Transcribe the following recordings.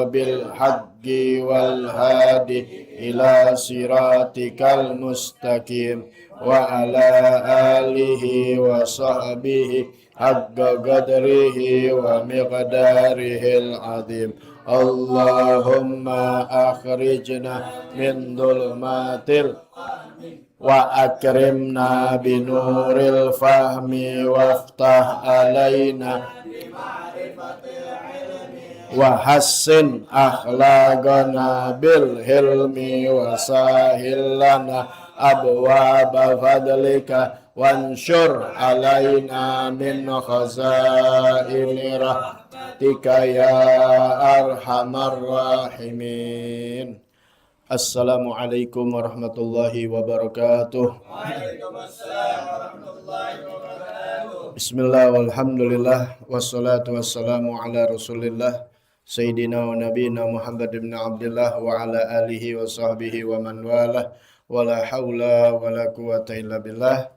بالحق والهادي إلى صراطك المستقيم وعلى آله وصحبه حق قدره ومقداره العظيم. اللهم أخرجنا من ظلمات وأكرمنا بنور الفهم وافتح علينا وحسن أخلاقنا بالحلم وسهل لنا أبواب فضلك وانشر علينا من خزائن رحمتك يا أرحم الراحمين. Assalamualaikum warahmatullahi wabarakatuh. Waalaikumsalam warahmatullahi wabarakatuh. Bismillah walhamdulillah wassalatu wassalamu ala rasulillah Sayyidina wa nabiyina Muhammad ibn Abdullah wa ala alihi wa sahbihi wa man walah wa la hawla wa la quwata illa billah.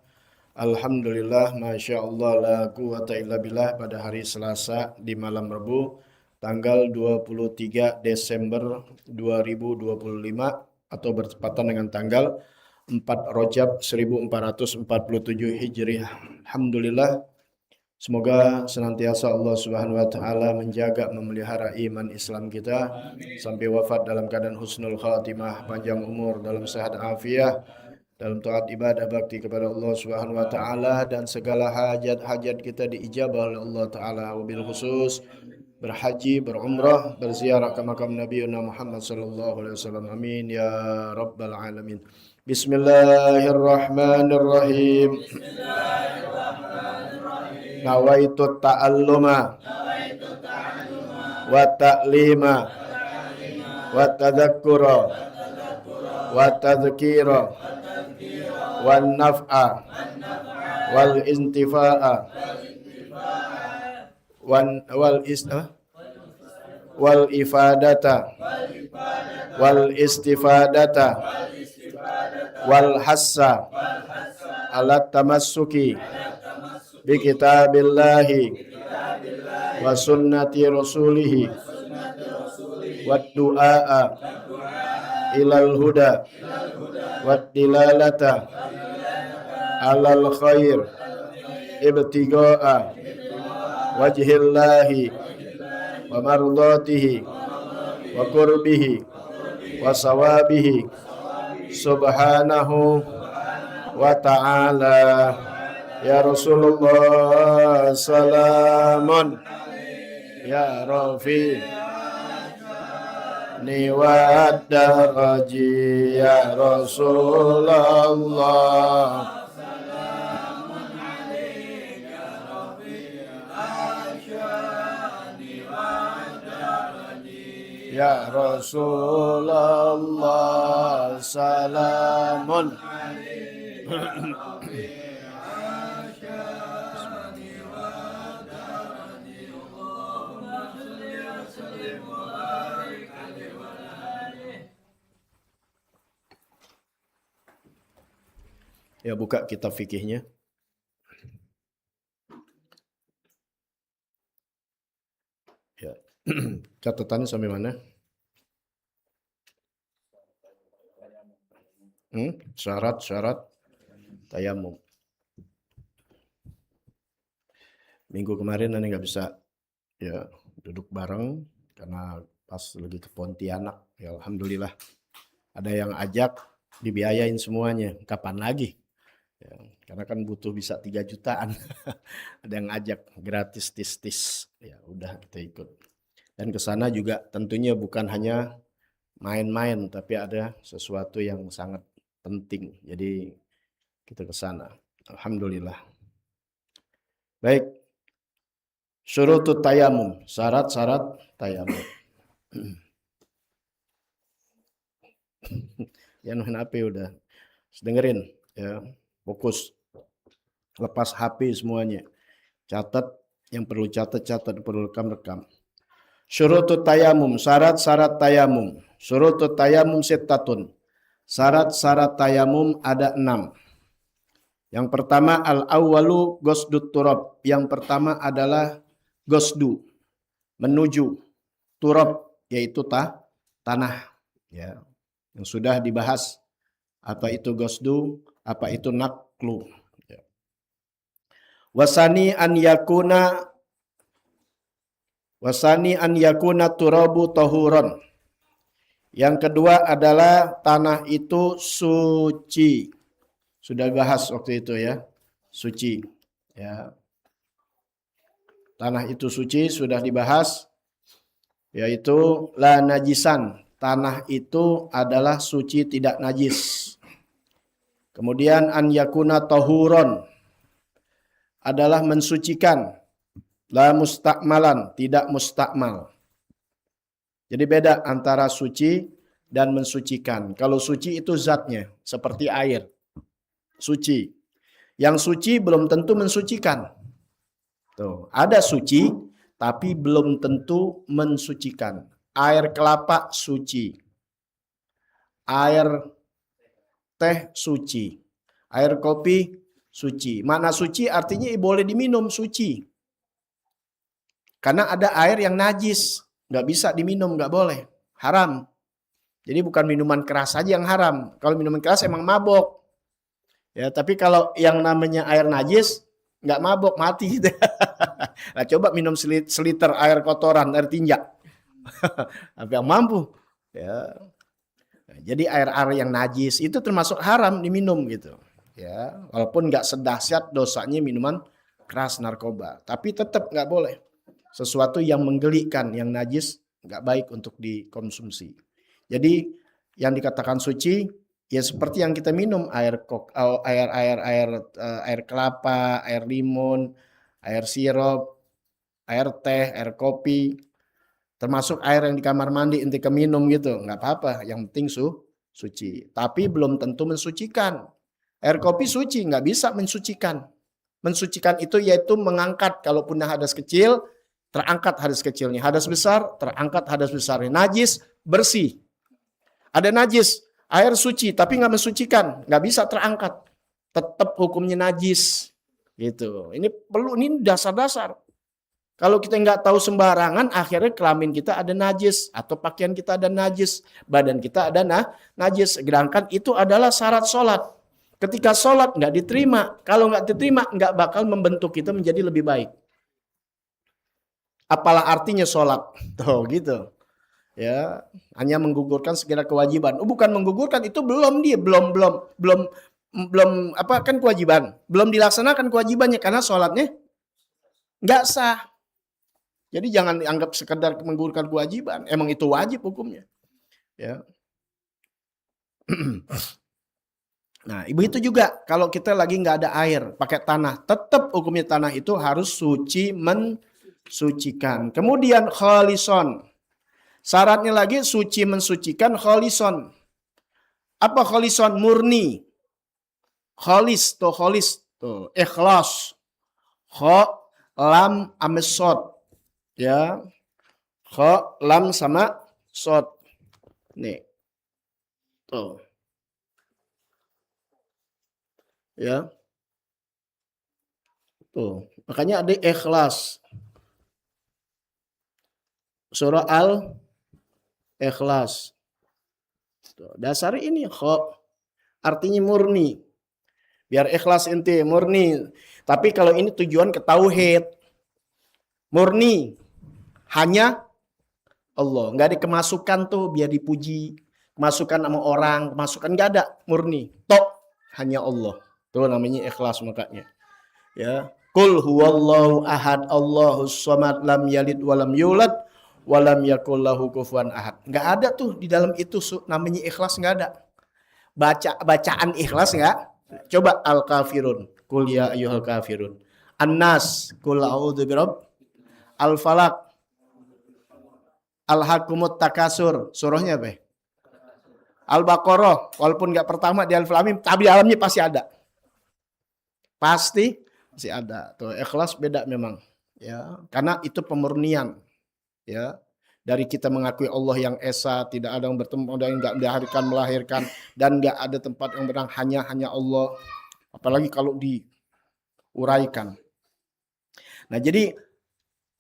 Alhamdulillah, Masya Allah, la quwata illa billah. Pada hari Selasa di malam Rabu tanggal 23 Desember 2025 atau bertepatan dengan tanggal 4 Rajab 1447 Hijriah. Alhamdulillah, semoga senantiasa Allah Subhanahu wa taala menjaga memelihara iman Islam kita sampai wafat dalam keadaan husnul khatimah, panjang umur, dalam sehat afiat, dalam taat ibadah bakti kepada Allah Subhanahu wa taala, dan segala hajat-hajat kita diijabah oleh Allah taala, wabil khusus berhaji, berumrah, berziarah ke makam Nabi Muhammad sallallahu alaihi wasallam. Amin ya rabbal alamin. Bismillahirrahmanirrahim. Nawaitu ta'alluma wa ta'lima wa tadhakkura wa tadhkira wa naf'a wal intifa'a wal ifadata wal istifadata wal hassa ala tamassuki bi kitabillahi wa sunnati rasulihi wad du'a ilal huda wad dilalata alal khair ibtiga'a wajhillahi wa mardatihi wa qurbihi wa sawabihi subhanahu wa ta'ala. Ya Rasulullah salamun ya Rafi ni wa daraji ya Rasulullah ya Rasulullah salamun. Ya, buka kitab fikihnya. Ya. Catatannya sampai mana? Syarat-syarat tayamum. Minggu kemarin Anda nggak bisa ya duduk bareng karena pas lagi ke Pontianak. Ya alhamdulillah ada yang ajak, dibiayain semuanya. Kapan lagi? Ya, karena kan butuh bisa 3 jutaan. Ada yang ajak gratis tis-tis. Ya udah kita ikut. Dan ke sana juga tentunya bukan hanya main-main, tapi ada sesuatu yang sangat penting. Jadi kita ke sana. Alhamdulillah. Baik. Syurutut tayamum, syarat-syarat tayamum. Ya nuhin HP udah. Dengerin ya, fokus. Lepas HP semuanya. Catat yang perlu catat, perlu rekam. Syurutut tayamum, syarat-syarat tayamum. Syurutut tayamum sittatun. Syarat-syarat tayamum ada 6. Yang pertama al-awwalu gosdut turab. Yang pertama adalah gosdu, menuju turab, yaitu tanah, ya, yang sudah dibahas. Apa itu gosdu, apa itu naklu. Ya. Wasani an yakuna turabu tahuron. Yang kedua adalah tanah itu suci. Sudah bahas waktu itu ya, suci. Ya. Tanah itu suci sudah dibahas, yaitu la najisan. Tanah itu adalah suci tidak najis. Kemudian an yakuna tahuron adalah mensucikan. La mustakmalan, tidak mustakmal. Jadi beda antara suci dan mensucikan. Kalau suci itu zatnya, seperti air. Suci. Yang suci belum tentu mensucikan. Tuh, ada suci, tapi belum tentu mensucikan. Air kelapa suci. Air teh suci. Air kopi suci. Mana suci artinya boleh diminum, suci. Karena ada air yang najis. Nggak bisa diminum, nggak boleh. Haram. Jadi bukan minuman keras saja yang haram. Kalau minuman keras emang mabok. Ya, tapi kalau yang namanya air najis, nggak mabok, mati. Nah, coba minum seliter air kotoran, air tinja. Apa yang mampu? Ya. Jadi air-air yang najis itu termasuk haram diminum gitu. Ya, walaupun nggak sedahsyat dosanya minuman keras narkoba, tapi tetap nggak boleh. Sesuatu yang menggelikan, yang najis nggak baik untuk dikonsumsi. Jadi yang dikatakan suci ya seperti yang kita minum, air kelapa, air limun, air sirup, air teh, air kopi, termasuk air yang di kamar mandi ente minum gitu, nggak apa-apa, yang penting suci. Tapi belum tentu mensucikan. Air kopi suci, nggak bisa mensucikan. Mensucikan itu yaitu mengangkat, kalau punya hadas kecil, terangkat hadas kecilnya. Hadas besar, terangkat hadas besarnya. Najis, bersih. Ada najis, air suci, tapi nggak mensucikan, nggak bisa terangkat. Tetap hukumnya najis. Gitu. Ini perlu, ini dasar-dasar. Kalau kita nggak tahu sembarangan, akhirnya kelamin kita ada najis, atau pakaian kita ada najis, badan kita ada najis. Sedangkan itu adalah syarat sholat. Ketika sholat nggak diterima, kalau nggak diterima nggak bakal membentuk kita menjadi lebih baik. Apalah artinya sholat? Tuh gitu. Ya, hanya menggugurkan segala kewajiban. Oh, bukan menggugurkan, itu belum apa kan kewajiban. Belum dilaksanakan kewajibannya karena sholatnya nggak sah. Jadi jangan anggap sekedar menggugurkan kewajiban. Emang itu wajib hukumnya. Ya. Nah, ibu itu juga kalau kita lagi nggak ada air, pakai tanah, tetap hukumnya tanah itu harus suci, mensucikan. Kemudian khalison. Syaratnya lagi suci mensucikan khalison. Apa khalison? Murni. Khalis tuh ikhlas. Kha lam amesot. Ya. Kha lam sama sot. Nih. Tuh. Ya. Tuh, makanya ada ikhlas. Surah Al-Ikhlas. Dasar ini kok artinya murni. Biar ikhlas inti murni. Tapi kalau ini tujuan ke tauhid. Murni hanya Allah. Nggak ada kemasukan tuh biar dipuji. Kemasukan sama orang, kemasukan nggak ada, murni. Tok hanya Allah. Tuh namanya ikhlas makanya. Ya. Qul huwallahu ahad Allahus samad lam yalid walam yulad walam yakul lahu kufuwan ahad. Enggak ada tuh di dalam itu namanya ikhlas, enggak ada. Bacaan ikhlas enggak? Coba Al-Kafirun. Qul ya ayyuhal kafirun. An-Nas, qul a'udzu birabb. Al-Falaq. Al-Hakumut Takasur. Surahnya apa? Al-Baqarah. Walaupun enggak pertama di Alif Lam Mim, tapi di alamnya pasti ada. Pasti masih ada. Tuh ikhlas beda memang. Ya, karena itu pemurnian. Ya, dari kita mengakui Allah yang esa, tidak ada yang bertemu dan enggak melahirkan dan enggak ada tempat yang berang, hanya Allah. Apalagi kalau diuraikan. Nah, jadi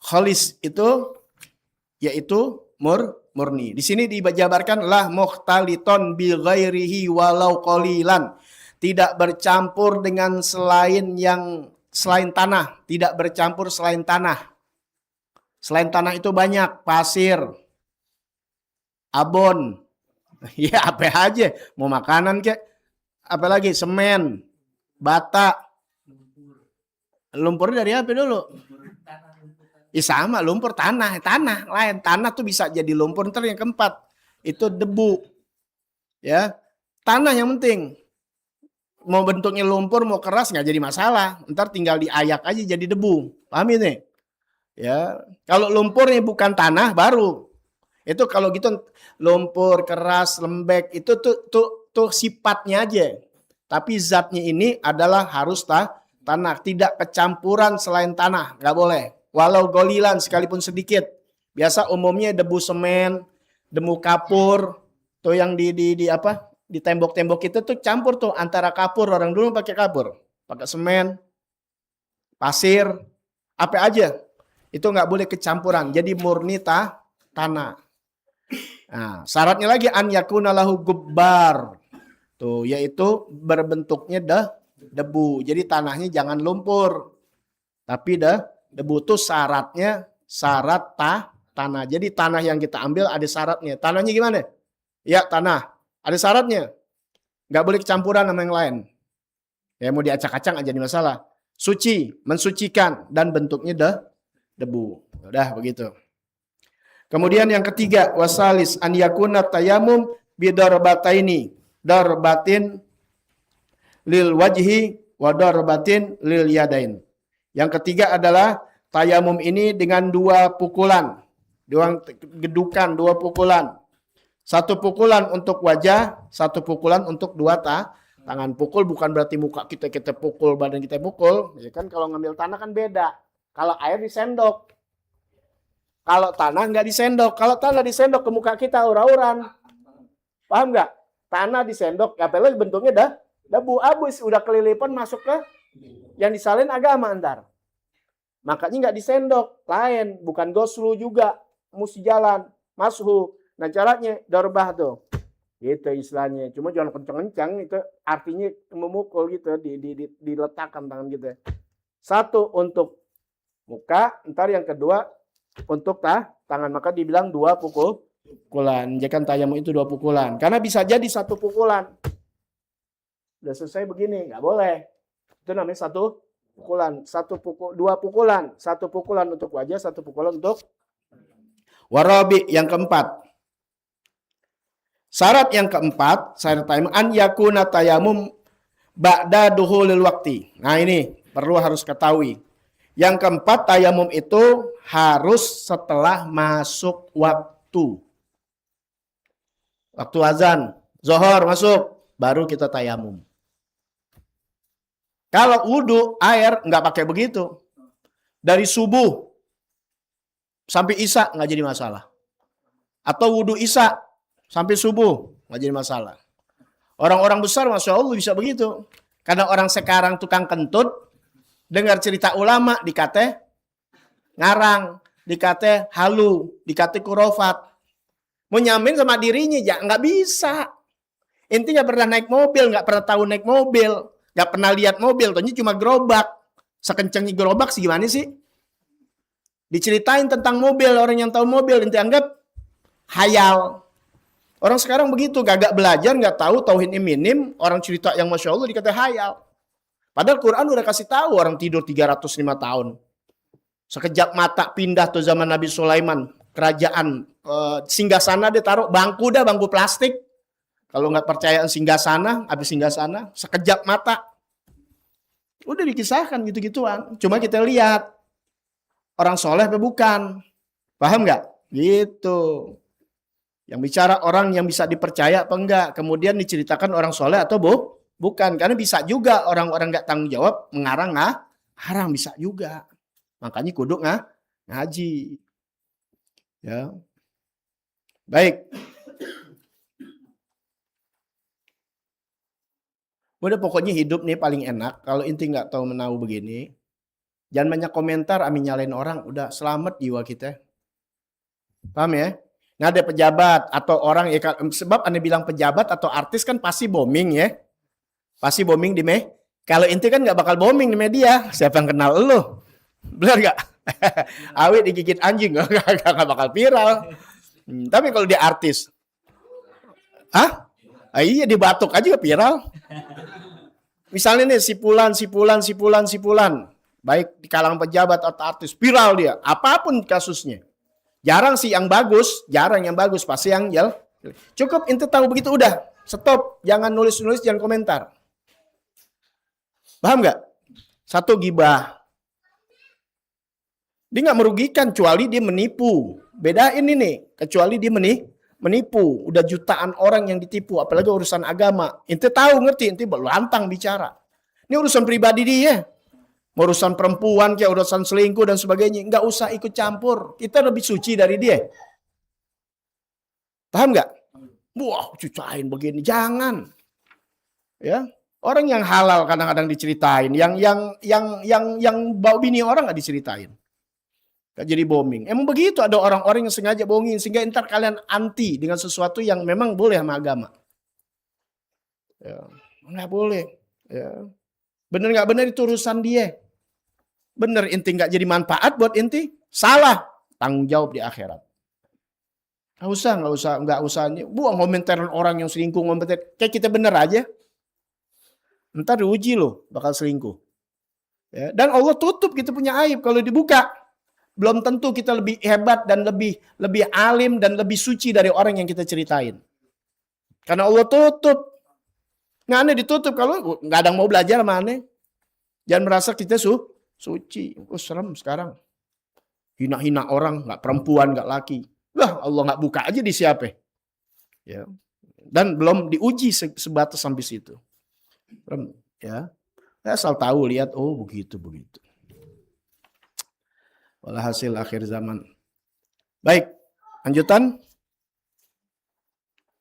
khalis itu yaitu murni. Di sini dijabarkan lah mukhtaliton bi ghairihi walau qalilan. Tidak bercampur dengan selain tanah, tidak bercampur selain tanah. Selain tanah itu banyak, pasir, abon, ya apa aja, mau makanan kek, apalagi semen, bata, lumpur dari apa dulu? Sama lumpur tanah lain. Tanah tuh bisa jadi lumpur. Ntar yang keempat itu debu, ya tanah yang penting. Mau bentuknya lumpur, mau keras nggak jadi masalah. Ntar tinggal diayak aja jadi debu. Paham ini? Ya, kalau lumpurnya bukan tanah baru. Itu kalau gitu lumpur, keras, lembek itu tuh sifatnya aja. Tapi zatnya ini adalah harus tanah, tidak kecampuran selain tanah, nggak boleh. Walau golilan sekalipun sedikit. Biasa umumnya debu semen, debu kapur, tuh yang di apa? Di tembok-tembok itu tuh campur tuh antara kapur, orang dulu pakai kapur, pakai semen, pasir, apa aja. Itu nggak boleh kecampuran. Jadi murni tanah. Nah, syaratnya lagi an yakuna lahu gubbar. Tuh, yaitu berbentuknya debu. Jadi tanahnya jangan lumpur. Tapi debu tuh syaratnya syarat tanah. Jadi tanah yang kita ambil ada syaratnya. Tanahnya gimana? Ya, tanah. Ada syaratnya. Nggak boleh kecampuran sama yang lain. Ya mau diacak-acak aja di masalah. Suci, mensucikan dan bentuknya debu. Udah begitu. Kemudian yang ketiga, wasalis an yakuna tayamum bidarbataini, darbatin lil wajhi wa darbatin lil yadain. Yang ketiga adalah tayamum ini dengan dua pukulan, dua gedukan, dua pukulan. Satu pukulan untuk wajah, satu pukulan untuk dua tangan. Pukul bukan berarti muka kita pukul, badan kita pukul. Ya kan kalau ngambil tanah kan beda. Kalau air disendok. Kalau tanah nggak disendok. Kalau tanah disendok ke muka kita aur-auran. Paham nggak? Tanah disendok, apalagi bentuknya debu abis udah kelilipan masuk ke yang disalin agama antar. Makanya nggak disendok, lain, bukan goslu juga, mesti jalan, masuk. Nah caranya darbah tuh, gitu istilahnya. Cuma jangan kencang-kencang, itu artinya memukul gitu, diletakkan tangan gitu. Satu untuk muka, ntar yang kedua untuk tangan, maka dibilang dua pukulan. Jangan tayamum itu dua pukulan, karena bisa jadi satu pukulan. Udah selesai begini, nggak boleh. Itu namanya satu pukulan, dua pukulan, satu pukulan untuk wajah, satu pukulan untuk warabi. Yang keempat, syarat yang keempat, syarat tayamum an yakuna tayamum ba'da duhulil waktu. Nah ini perlu harus ketahui. Yang keempat, tayamum itu harus setelah masuk waktu. Waktu azan, zuhur masuk, baru kita tayamum. Kalau wudhu, air nggak pakai begitu. Dari subuh sampai isya nggak jadi masalah. Atau wudhu isya sampai subuh nggak jadi masalah. Orang-orang besar Masya Allah bisa begitu. Karena orang sekarang tukang kentut, dengar cerita ulama dikate ngarang, dikate halu, dikate kurofat. Mau nyamin sama dirinya ya nggak bisa. Intinya nggak pernah naik mobil, nggak pernah tahu naik mobil, nggak pernah lihat mobil, taunya cuma gerobak. Sekencangnya gerobak sih gimana sih? Diceritain tentang mobil, orang yang tahu mobil, inti anggap hayal. Orang sekarang begitu, gagak belajar, nggak tahu tauhidnya minim, orang cerita yang Masya Allah dikata hayal. Padahal Quran udah kasih tahu orang tidur 305 tahun. Sekejap mata pindah tuh zaman Nabi Sulaiman, kerajaan singgasana dia taruh bangku plastik. Kalau nggak percaya singgasana, habis singgasana, sekejap mata. Udah dikisahkan gitu-gituan. Cuma kita lihat orang soleh apa bukan. Paham nggak? Gitu. Yang bicara orang yang bisa dipercaya apa enggak. Kemudian diceritakan orang soleh atau bukan. Karena bisa juga orang-orang nggak tanggung jawab mengarang haram, bisa juga. Makanya kudu ngaji. Ya. Baik. Udah pokoknya hidup nih paling enak. Kalau inti nggak tahu menau begini. Jangan banyak komentar, amin nyalain orang. Udah selamat jiwa kita. Paham ya? Nggak ada pejabat atau orang ya, sebab Anda bilang pejabat atau artis kan pasti booming ya. Pasti booming di media. Kalau inti kan nggak bakal booming di media. Siapa yang kenal lo? Benar nggak? Awit digigit anjing nggak bakal viral. Tapi kalau dia artis, iya dibatuk aja viral. Misalnya nih sipulan, baik di kalangan pejabat atau artis, viral dia. Apapun kasusnya. Jarang sih yang bagus, pasti yang cukup inti tahu begitu udah, stop, jangan nulis, jangan komentar. Paham nggak? Satu gibah. Dia nggak merugikan, kecuali dia menipu. Bedain ini, kecuali dia menipu. Udah jutaan orang yang ditipu, apalagi urusan agama. Ente tahu, ngerti, ente lantang bicara. Ini urusan pribadi dia. Urusan perempuan, kayak urusan selingkuh dan sebagainya. Nggak usah ikut campur. Kita lebih suci dari dia. Paham nggak? Wah, cucain begini. Jangan. Ya, orang yang halal kadang-kadang diceritain. Yang bau bini orang nggak diceritain. Jadi booming. Emang begitu, ada orang-orang yang sengaja bohongin sehingga ntar kalian anti dengan sesuatu yang memang boleh sama agama. Ya, nggak boleh. Ya. Bener nggak bener itu urusan dia. Bener inti nggak jadi manfaat buat inti, salah, tanggung jawab di akhirat. Nggak usah. Buang komentaran orang yang selingkuh, kayak kita bener aja. Ntar diuji loh, bakal selingkuh. Ya, dan Allah tutup kita punya aib kalau dibuka. Belum tentu kita lebih hebat dan lebih alim dan lebih suci dari orang yang kita ceritain. Karena Allah tutup. Nggak aneh ditutup kalau nggak ada yang mau belajar sama aneh. Jangan merasa kita suci. Serem sekarang. Hina-hina orang, nggak perempuan, nggak laki. Lah Allah nggak buka aja di siapa. Ya. Dan belum diuji sebatas sampai situ. Ya. Asal tahu lihat, oh begitu. Walhasil akhir zaman. Baik, lanjutan.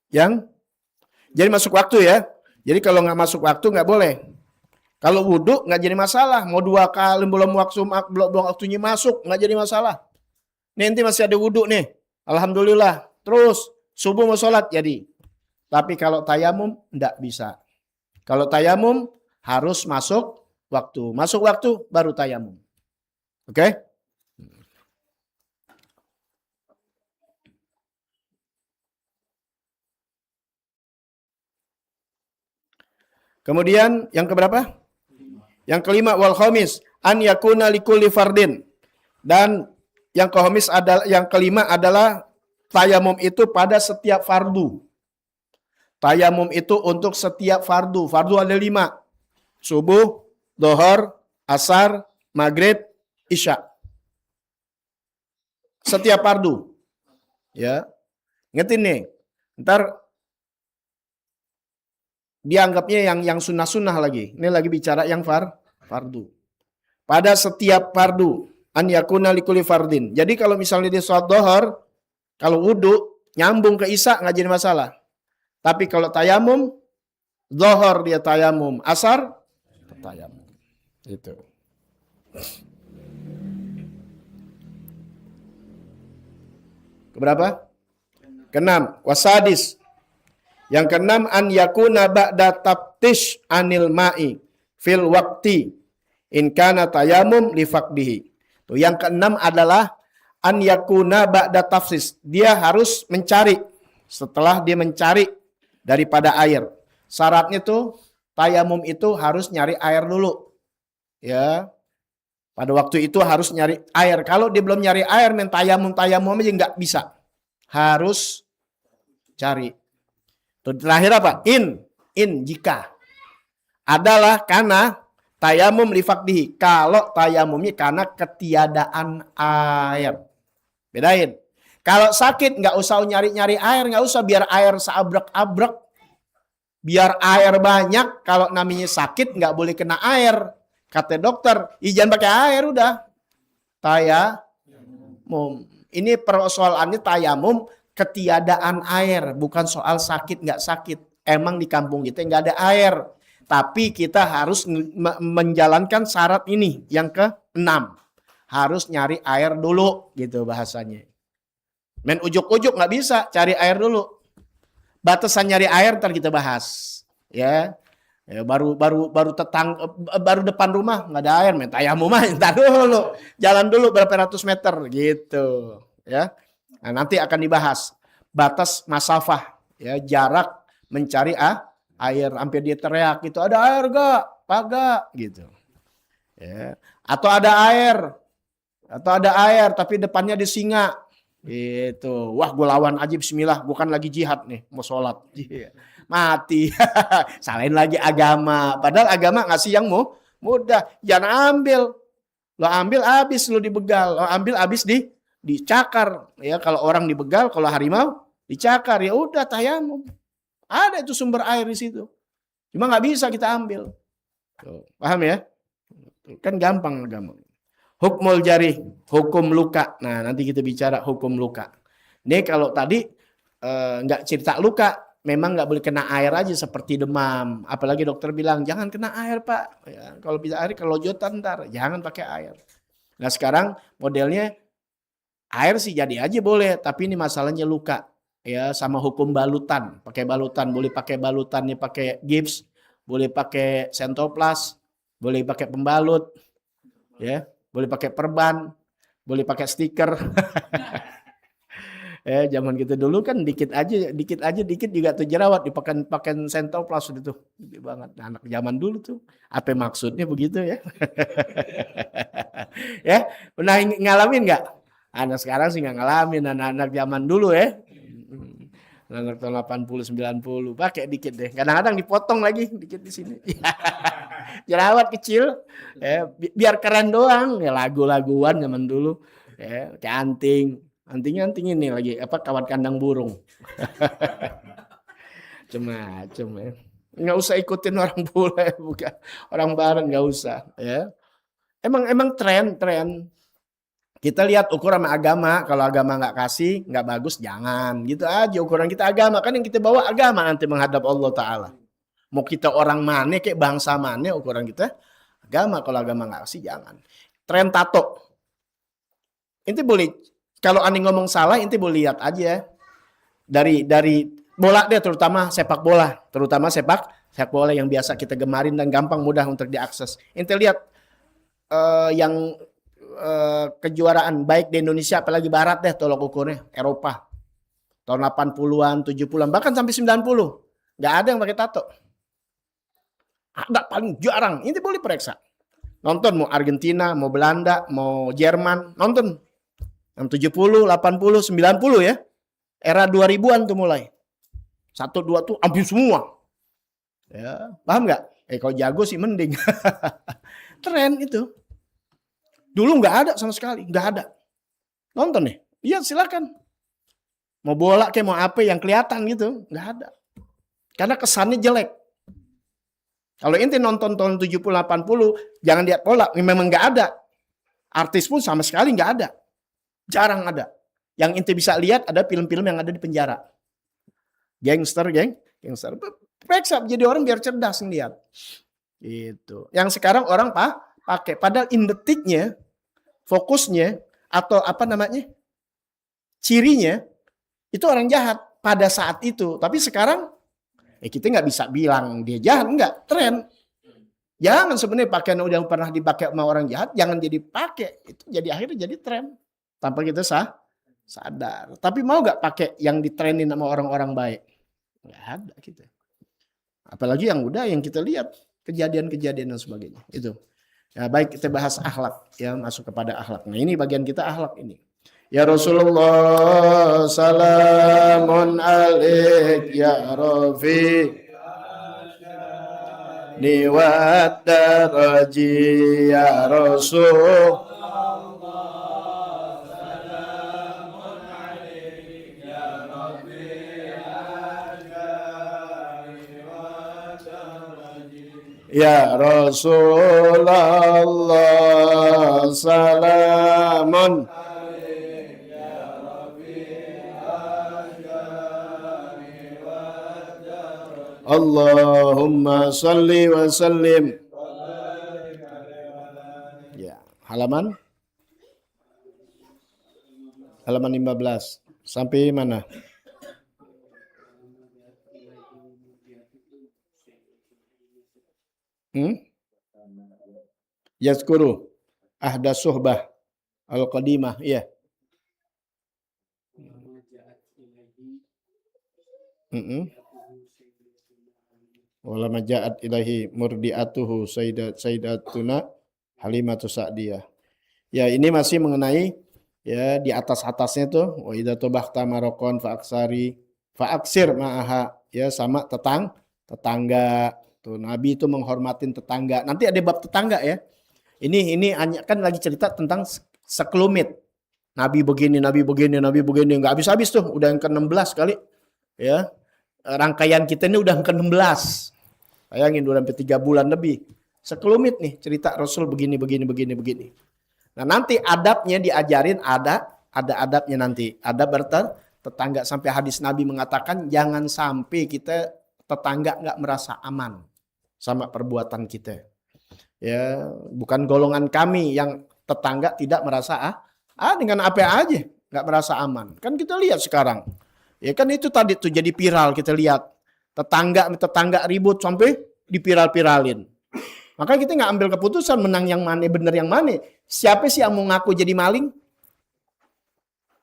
Jadi masuk waktu ya. Jadi kalau nggak masuk waktu nggak boleh. Kalau wudhu nggak jadi masalah. Mau 2 kali belum waktunya masuk nggak jadi masalah. Nanti masih ada wudhu nih. Alhamdulillah. Terus subuh mau sholat jadi. Tapi kalau tayamum nggak bisa. Kalau tayamum harus masuk waktu. Masuk waktu baru tayamum. Oke? Kemudian yang keberapa? Yang kelima wal khamis an yakuna likulli fardin. Dan yang kelima adalah tayamum itu pada setiap fardu. Tayamum itu untuk setiap fardu. Fardu ada 5. Subuh, dhuhur, asar, maghrib, isya. Setiap fardu. Ya. Ngerti nih. Ntar dianggapnya yang sunnah-sunnah lagi. Ini lagi bicara yang fardu. Pada setiap fardu. An yakuna likulli fardin. Jadi kalau misalnya dia sholat dhuhur, kalau wudhu, nyambung ke isya nggak jadi masalah. Tapi kalau tayamum, dhuhur dia tayamum, asar, tayamum. Itu. Keberapa? Keenam. Wasadis. Yang keenam an yakuna ba'da taftish anil ma'i fil waqti in kana tayamum li faqdihi. Tuh yang keenam adalah an yakuna ba'da tafsis. Dia harus mencari setelah dia mencari daripada air. Syaratnya tuh tayamum itu harus nyari air dulu. Ya. Pada waktu itu harus nyari air. Kalau dia belum nyari air main tayamum aja nggak bisa. Harus cari. Terakhir apa? In jika adalah karena tayamum li faqdihi. Kalau tayamumnya karena ketiadaan air. Bedain. Kalau sakit nggak usah nyari-nyari air, nggak usah biar air seabrek-abrek. Biar air banyak, kalau namanya sakit nggak boleh kena air. Kata dokter, jangan pakai air udah. Tayamum. Ini persoalannya tayamum ketiadaan air, bukan soal sakit nggak sakit. Emang di kampung kita nggak ada air, tapi kita harus menjalankan syarat ini yang ke-6, harus nyari air dulu, gitu bahasanya. Main ujuk-ujuk nggak bisa, cari air dulu. Batasan nyari air ntar kita bahas. Ya, baru depan rumah nggak ada air, main tayamum mah entar dulu. Jalan dulu berapa ratus meter gitu, ya. Nah, nanti akan dibahas batas masafah, ya, jarak mencari air. Hampir dia teriak gitu, ada air gak? Kagak gitu. Ya. Atau ada air tapi depannya ada singa. Gitu. Wah, gue lawan aja, bismillah, gue kan lagi jihad nih, mau sholat. Mati. Salahin lagi agama. Padahal agama ngasih yang mudah. Jangan ambil. Lo ambil habis lo dibegal. Lo ambil habis dicakar. Ya, kalau orang dibegal, kalau harimau dicakar, ya udah tayamum. Ada itu sumber air di situ. Cuma nggak bisa kita ambil. Tuh, paham ya? Kan gampang agama. Hukmul jarih, hukum luka. Nah, nanti kita bicara hukum luka. Ini kalau tadi nggak cerita luka, memang nggak boleh kena air aja seperti demam. Apalagi dokter bilang jangan kena air, Pak. Ya, kalau bisa air, kalau jotan ntar jangan pakai air. Nah, sekarang modelnya air sih jadi aja boleh, tapi ini masalahnya luka. Ya, sama hukum balutan. Pakai balutan, boleh pakai balutannya pakai gips, boleh pakai sentoplas, boleh pakai pembalut. Ya. Boleh pakai perban, boleh pakai stiker. Zaman kita dulu kan dikit aja juga tuh jerawat dipakai sentoplas itu gede banget. Nah, anak zaman dulu tuh apa maksudnya begitu ya? Ya, pernah ngalamin nggak? Anak sekarang sih nggak ngalamin, anak-anak zaman dulu ya. Anak tahun 80 90 pakai dikit deh. Kadang-kadang dipotong lagi dikit di sini. Jerawat kecil, biar keren doang. Ya lagu-laguan zaman dulu. Ya, kayak anting ini lagi apa kawat kandang burung. Macem-macem ya. Nggak usah ikutin orang bule, bukan orang barat, nggak usah. Ya, emang tren. Kita lihat ukuran agama, kalau agama nggak kasih, nggak bagus, jangan. Gitu aja ukuran kita agama, kan yang kita bawa agama nanti menghadap Allah Ta'ala. Mau kita orang mana, kayak bangsa mana, ukuran kita agama. Kalau agama nggak kasih, jangan. Tren tato. Inti boleh, kalau aneh ngomong salah, inti boleh lihat aja. Dari bola deh, terutama sepak bola yang biasa kita gemarin dan gampang mudah untuk diakses. Inti lihat yang kejuaraan baik di Indonesia apalagi barat deh tolok ukurnya Eropa tahun 80-an 70-an bahkan sampai 90 nggak ada yang pakai tato, ada paling jarang. Ini boleh periksa, nonton mau Argentina mau Belanda mau Jerman, nonton yang 70 80 90 ya, era 2000-an tuh mulai 1 2 tuh hampir semua ya, paham nggak? Kalau jago sih mending. Tren itu dulu nggak ada sama sekali, nggak ada. Nonton nih, iya silakan. Mau bola kayak mau apa yang kelihatan gitu, nggak ada. Karena kesannya jelek. Kalau inti nonton tahun 70-80, jangan lihat bola, memang nggak ada. Artis pun sama sekali nggak ada, jarang ada. Yang inti bisa lihat ada film-film yang ada di penjara, gangster. Periksa jadi orang biar cerdas ngeliat. Gitu. Yang sekarang orang pakai, padahal in detiknya, fokusnya atau apa namanya cirinya itu orang jahat pada saat itu. Tapi sekarang kita nggak bisa bilang dia jahat, nggak, tren. Jangan sebenarnya pakaian yang pernah dipakai sama orang jahat jangan jadi pakai, itu jadi akhirnya jadi tren tanpa kita sadar. Tapi mau nggak pakai yang ditrenin sama orang-orang baik? Nggak ada kita. Apalagi yang kita lihat kejadian-kejadian dan sebagainya itu. Ya, baik, kita bahas akhlak, ya, masuk kepada akhlak. Nah, ini bagian kita akhlak ini. Ya Rasulullah, salamun alaik ya Rafi niwat daraji ya Rasul. Ya Rasulullah, salamun Allahumma salli wa sallim. Ya, halaman 15. Sampai mana? Yazkuru ahda suhbah al-qadimah. Iya. Wala maja'at ilahi murdiatuhu sayyidatuna Halimatu Sa'diyah. Ya, ini masih mengenai ya di atas-atasnya tuh wa idza tabahta maraqan fa'aksir ma'aha, ya sama tetangga. Tuh Nabi itu menghormatin tetangga. Nanti ada bab tetangga ya. Ini kan lagi cerita tentang sekelumit. Nabi begini, nggak habis-habis tuh, udah yang ke-16 kali. Ya. Rangkaian kita ini udah yang ke-16. Bayangin udah sampai 3 bulan lebih. Sekelumit nih cerita Rasul begini. Nah, nanti adabnya diajarin, ada adabnya nanti. Adab tetangga, sampai hadis Nabi mengatakan jangan sampai kita tetangga nggak merasa aman sama perbuatan kita. Ya, bukan golongan kami yang tetangga tidak merasa dengan apa aja nggak merasa aman. Kan kita lihat sekarang. Ya kan itu tadi tuh jadi viral, kita lihat tetangga ribut sampai diviral-viralin. Maka kita nggak ambil keputusan menang yang mana, bener yang mana. Siapa sih yang mau ngaku jadi maling?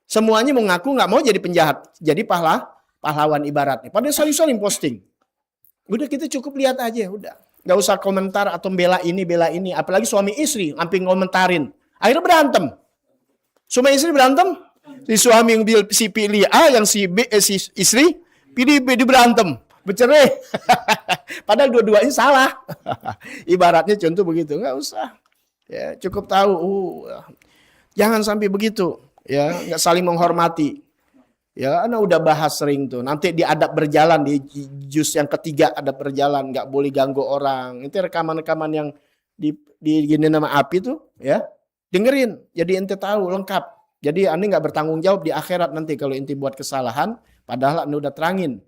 Semuanya mau ngaku nggak mau jadi penjahat, jadi pahlawan ibaratnya. Padahal saling posting. Udah kita cukup lihat aja, udah. Nggak usah komentar atau bela ini. Apalagi suami istri, sampai ngomentarin. Akhirnya berantem. Suami istri berantem. Si suami yang si pilih A, yang si B, si istri pilih B, berantem. Bercerai. Padahal dua-duanya salah. Ibaratnya contoh begitu. Nggak usah. Ya, cukup tahu. Jangan sampai begitu. Ya, nggak saling menghormati. Ya, Anda udah bahas sering tuh. Nanti di adab berjalan, di juz yang ketiga adab berjalan, nggak boleh ganggu orang. Itu rekaman-rekaman yang di gini nama api tuh, ya. Dengerin, jadi ente tahu lengkap. Jadi Anda nggak bertanggung jawab di akhirat nanti kalau ente buat kesalahan, padahal Anda udah terangin.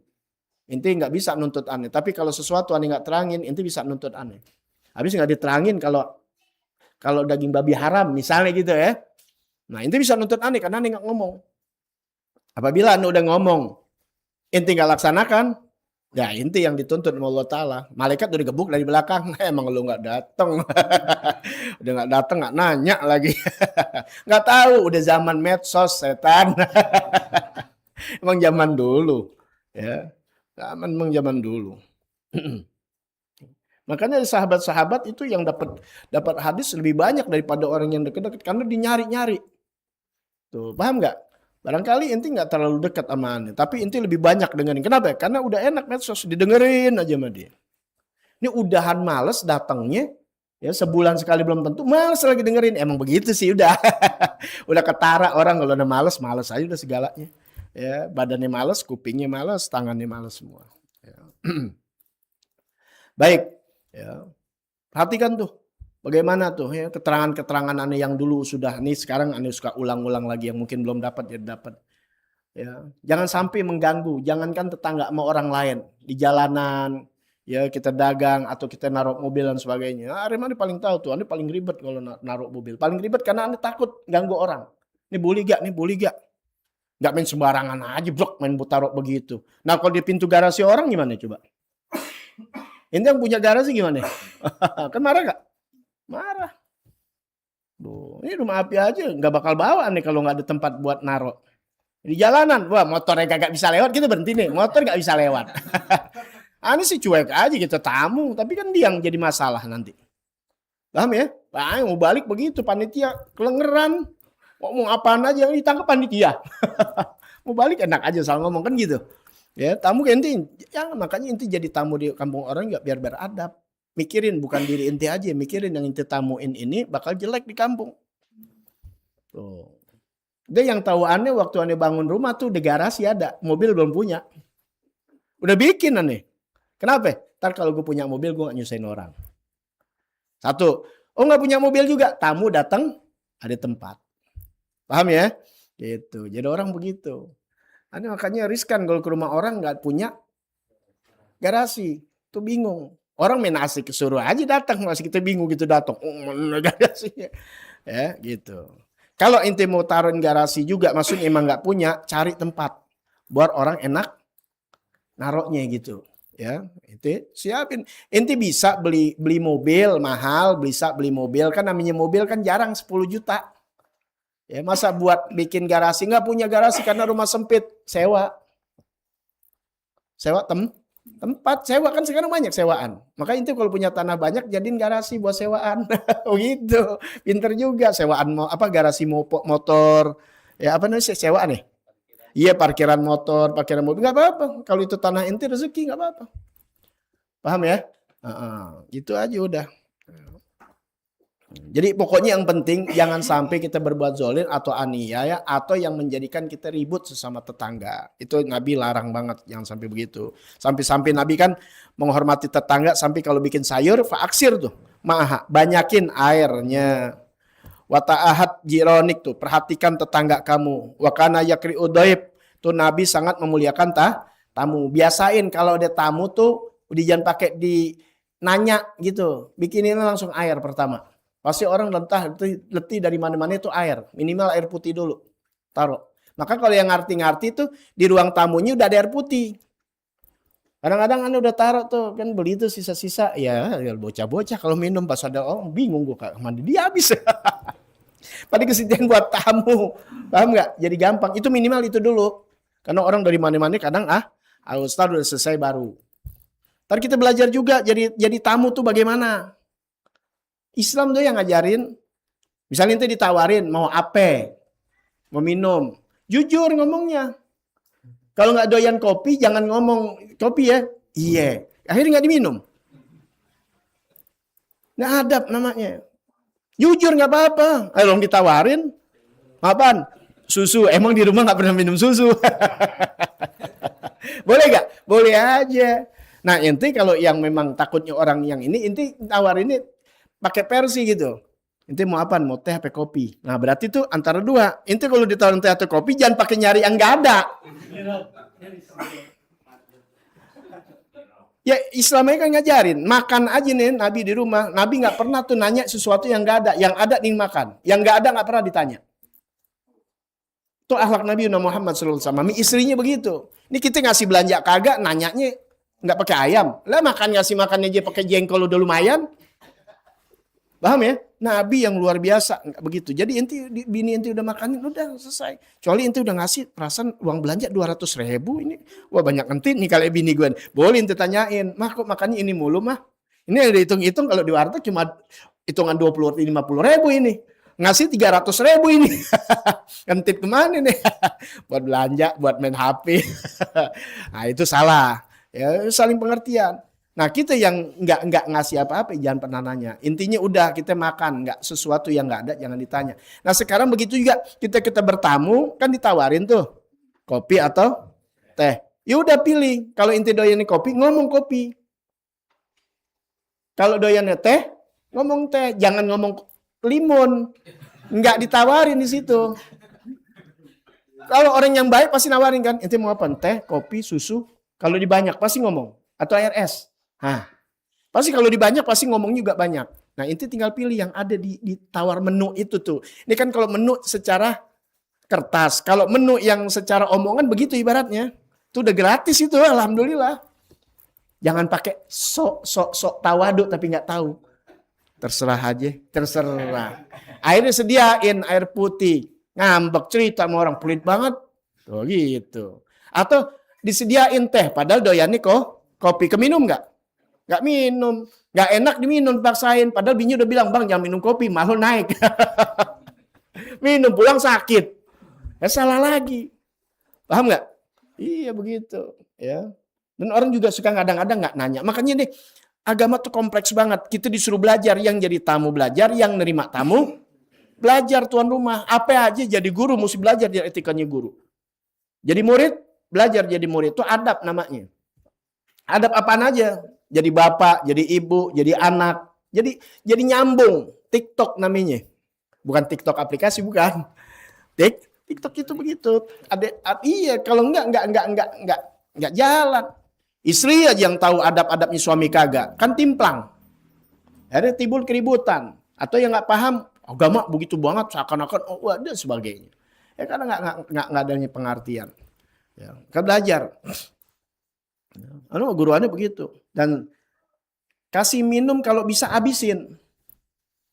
Ente nggak bisa nuntut Anda. Tapi kalau sesuatu Anda nggak terangin, ente bisa nuntut Anda. Habis nggak diterangin kalau daging babi haram, misalnya gitu ya. Nah, ente bisa nuntut Anda karena Anda nggak ngomong. Apabila Anda udah ngomong, inti nggak laksanakan, ya inti yang dituntut sama Allah Ta'ala. Malaikat udah digebuk dari belakang. Emang lu nggak datang. Udah nggak datang, nggak nanya lagi. Nggak tahu, udah zaman medsos, setan. Emang zaman dulu. Ya, emang zaman dulu. Makanya sahabat-sahabat itu yang dapat hadis lebih banyak daripada orang yang dekat-dekat. Karena dinyari-nyari. Tuh, paham nggak? Barangkali inti nggak terlalu dekat sama Anda, tapi inti lebih banyak dengerin. Kenapa? Karena udah enak medsos, didengerin aja sama dia. Ini udahan males datangnya, ya sebulan sekali belum tentu, males lagi dengerin. Emang begitu sih udah. Udah ketara orang kalau udah males aja udah segalanya. Ya, badannya males, kupingnya males, tangannya males semua. Ya. Baik, ya. Perhatikan tuh. Bagaimana tuh ya keterangan-keterangan Anda yang dulu sudah nih sekarang Anda suka ulang-ulang lagi yang mungkin belum dapat jadi dapat. Ya, jangan sampai mengganggu, jangankan tetangga sama orang lain di jalanan, ya kita dagang atau kita naruh mobil dan sebagainya. Anda paling tahu tuh, Anda paling ribet kalau naruh mobil. Paling ribet karena Anda takut ganggu orang. Ini boleh gak? Gak main sembarangan aja, blok main taruh begitu. Nah kalau di pintu garasi orang gimana coba? Ini yang punya garasi gimana? Kan marah gak? Marah. Duh, ini rumah api aja nggak bakal bawa nih kalau nggak ada tempat buat naruh. Di jalanan, wah motornya kagak bisa lewat, kita berhenti nih, motor nggak bisa lewat. Ini sih cuek aja kita tamu, tapi kan dia yang jadi masalah nanti. Paham ya? Mau balik begitu, panitia kelengeran, ngomong apaan aja, ditangkap panitia. Mau balik enak aja salah ngomong kan gitu. Ya tamu inti, ya makanya inti jadi tamu di kampung orang nggak biar beradab. Mikirin bukan diri inti aja, mikirin yang inti tamuin ini bakal jelek di kampung. Tuh. Dia yang tahu aneh waktu aneh bangun rumah tuh di garasi ada, mobil belum punya. Udah bikin aneh. Kenapa? Ntar kalau gue punya mobil gue gak nyusahin orang. Satu, gak punya mobil juga, tamu datang ada tempat. Paham ya? Gitu. Jadi orang begitu. Aneh makanya riskan kalau ke rumah orang gak punya garasi. Tuh bingung. Orang main asik kesuruh aja datang, masih kita bingung gitu datang. Mana garasinya? Ya, gitu. Kalau ente mau taruhin garasi juga, maksudnya emang nggak punya, cari tempat buat orang enak naroknya gitu. Ya, ente siapin. Ente bisa beli mobil mahal, bisa beli mobil kan, namanya mobil kan jarang 10 juta. Ya, masa buat bikin garasi, nggak punya garasi karena rumah sempit, sewa tempat sewa kan sekarang banyak sewaan. Maka itu kalau punya tanah banyak jadiin garasi buat sewaan. Oh gitu. Pinter juga sewaan garasi motor. Ya apa namanya sewaan nih? Iya parkiran motor, parkiran mobil nggak apa-apa. Kalau itu tanah ente rezeki nggak apa-apa. Paham ya? Gitu aja udah. Jadi pokoknya yang penting jangan sampai kita berbuat zalim atau aniaya atau yang menjadikan kita ribut sesama tetangga. Itu Nabi larang banget, jangan sampai begitu. Sampai Nabi kan menghormati tetangga sampai kalau bikin sayur faaksir tuh. Banyakin airnya. Wa ta'ahad jironik tuh, perhatikan tetangga kamu. Wa kana yakri udaib tuh Nabi sangat memuliakan tamu. Biasain kalau ada tamu tuh jangan pakai di nanya gitu. Bikinin langsung air pertama. Pasti orang letih dari mana-mana itu air. Minimal air putih dulu. Taruh. Maka kalau yang ngerti-ngerti tuh di ruang tamunya udah ada air putih. Kadang-kadang Anda udah taruh tuh kan beli itu sisa-sisa. Ya bocah-bocah kalau minum pas ada orang bingung gue kayak mandi dia habis. Pada kesediaan buat tamu. Paham nggak? Jadi gampang. Itu minimal itu dulu. Karena orang dari mana-mana kadang Ustaz udah selesai baru. Ntar kita belajar juga jadi tamu tuh bagaimana. Islam tuh yang ngajarin, misalnya itu ditawarin mau apa, mau minum, jujur ngomongnya. Kalau nggak doyan kopi, jangan ngomong kopi ya. Iya, akhirnya nggak diminum. Nggak adab namanya. Jujur nggak apa-apa. Kalau ditawarin, apaan? Susu. Emang di rumah nggak pernah minum susu? Boleh nggak? Boleh aja. Nah inti kalau yang memang takutnya orang yang ini, inti tawarin ini pakai versi gitu. Inti mau apa? Mau teh apa kopi? Nah berarti tuh antara dua. Inti kalau ditawarin teh atau kopi jangan pakai nyari yang nggak ada. Ya Islamnya kan ngajarin makan aja nih Nabi di rumah. Nabi nggak pernah tuh nanya sesuatu yang nggak ada. Yang ada nih makan. Yang nggak ada nggak pernah ditanya. Itu akhlak Nabi Muhammad SAW. Istrinya begitu. Ini kita ngasih belanja kagak nanyanya nggak pakai ayam. Lah makan ngasih makan aja pakai jengkol udah lumayan. Paham ya? Nabi yang luar biasa, enggak begitu. Jadi bini inti udah makanin, udah selesai. Kecuali inti udah ngasih perasaan uang belanja 200.000 ini. Wah banyak entit nih kalau bini gue. Boleh inti tanyain, mah kok makannya ini mulu mah? Ini yang dihitung-hitung kalau di warteg cuma hitungan 50.000 ini. Ngasih 300.000 ini. Entit kemana nih? Buat belanja, buat main HP. Nah itu salah. Ya saling pengertian. Nah kita yang nggak ngasih apa-apa jangan pernah nanya. Intinya udah kita makan, nggak sesuatu yang nggak ada jangan ditanya. Nah sekarang begitu juga kita bertamu kan ditawarin tuh kopi atau teh. Ya udah pilih. Kalau inti doyannya kopi ngomong kopi. Kalau doyannya teh ngomong teh. Jangan ngomong limun. Nggak ditawarin di situ. Kalau orang yang baik pasti nawarin kan. Inti mau apa? Teh, kopi, susu. Kalau dibanyak pasti ngomong atau air es. Pasti kalau dibanyak pasti ngomong juga banyak. Nah inti tinggal pilih yang ada di tawar menu itu tuh. Ini kan kalau menu secara kertas. Kalau menu yang secara omongan begitu ibaratnya. Itu udah gratis itu alhamdulillah. Jangan pakai sok tawadu tapi nggak tahu. Terserah aja. Terserah. Airnya sediain air putih. Ngambek cerita sama orang pelit banget. Tuh gitu. Atau disediain teh padahal doyannya kok kopi. Keminum nggak? Nggak minum, nggak enak diminum paksain. Padahal bini udah bilang bang jangan minum kopi, malah naik. Minum pulang sakit, ya salah lagi. Paham nggak? Iya begitu, ya. Dan orang juga suka kadang-kadang nggak nanya. Makanya deh agama tuh kompleks banget. Kita disuruh belajar, yang jadi tamu belajar, yang nerima tamu belajar tuan rumah. Apa aja jadi guru mesti belajar dari etikanya guru. Jadi murid belajar jadi murid itu adab namanya. Adab apaan aja? Jadi bapak, jadi ibu, jadi anak, jadi nyambung. TikTok namanya, bukan TikTok aplikasi, bukan. TikTok itu begitu. Iya, kalau enggak jalan. Istri aja yang tahu adab-adabnya suami kagak, kan timplang. Ada timbul keributan. Atau yang nggak paham, agama begitu banget seakan-akan dan sebagainya. Ya karena nggak adanya pengertian. Ya, kan belajar. Guru aneh begitu. Dan kasih minum kalau bisa habisin.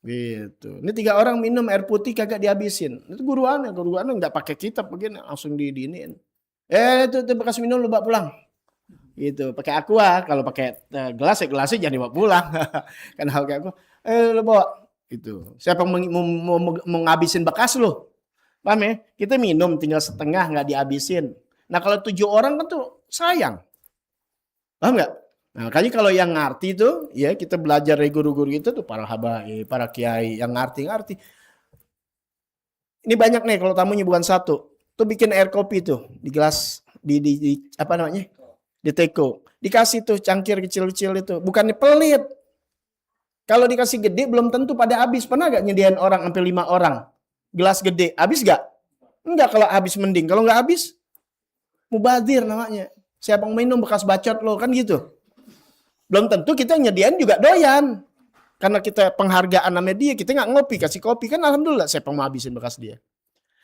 Gitu. Ini 3 orang minum air putih kagak dihabisin. Itu guru aneh nggak pakai kitab begini langsung diinin. Itu bekas minum lu bawa pulang. Gitu, pakai aqua, kalau pakai gelasnya jangan dibawa pulang. Kan hal kayak aku, lu bawa itu. Siapa mau ngabisin bekas lu? Paham ya? Kita minum tinggal setengah nggak dihabisin. Nah, kalau 7 orang kan tuh sayang. Paham nggak? Nah, makanya kalau yang ngerti tuh, ya kita belajar dari guru-guru itu tuh para habaib, para kiai yang ngerti. Ini banyak nih kalau tamunya bukan satu. Tuh bikin air kopi tuh di gelas di apa namanya? Di teko. Dikasih tuh cangkir kecil-kecil itu. Bukannya pelit. Kalau dikasih gede belum tentu pada habis. Pernah gak nyediain orang sampai 5 orang? Gelas gede, habis gak? Enggak, kalau habis mending. Kalau nggak habis, mubadir namanya. Siapa yang minum bekas bacot lo, kan gitu. Belum tentu kita nyediain juga doyan. Karena kita penghargaan sama dia, kita nggak ngopi, kasih kopi. Kan alhamdulillah siapa mau habisin bekas dia.